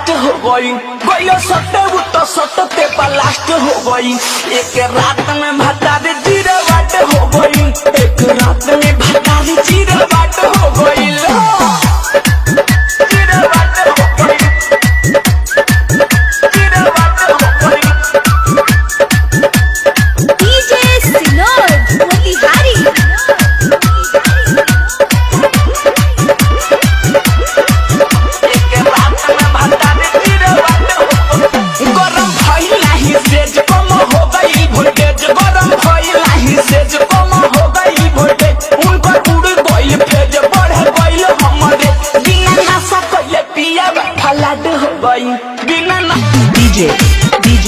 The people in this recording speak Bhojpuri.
ब्लास्ट हो गई। गइलो सटे उ तो सटते ब्लास्ट हो गई। एक रात में भतार जीरो वाट हो गई। एक रात में भतार जीरो वाट हो गई। जीरो वाट हो गई। जीरो वाट हो गई। DJ Sinod Motihari. एक रात में भतार जीरो वाट हो गई। गरम भइल नाही सेज कम हो गई वोल्टेज। गरम भइल नाही सेज कम हो गई वोल्टेज। उनकर उड़ गइल फेज बढ़ गइल हमरे। बिना नशा कइले पिया फलाट हो गई। बिना ना DJ, DJ,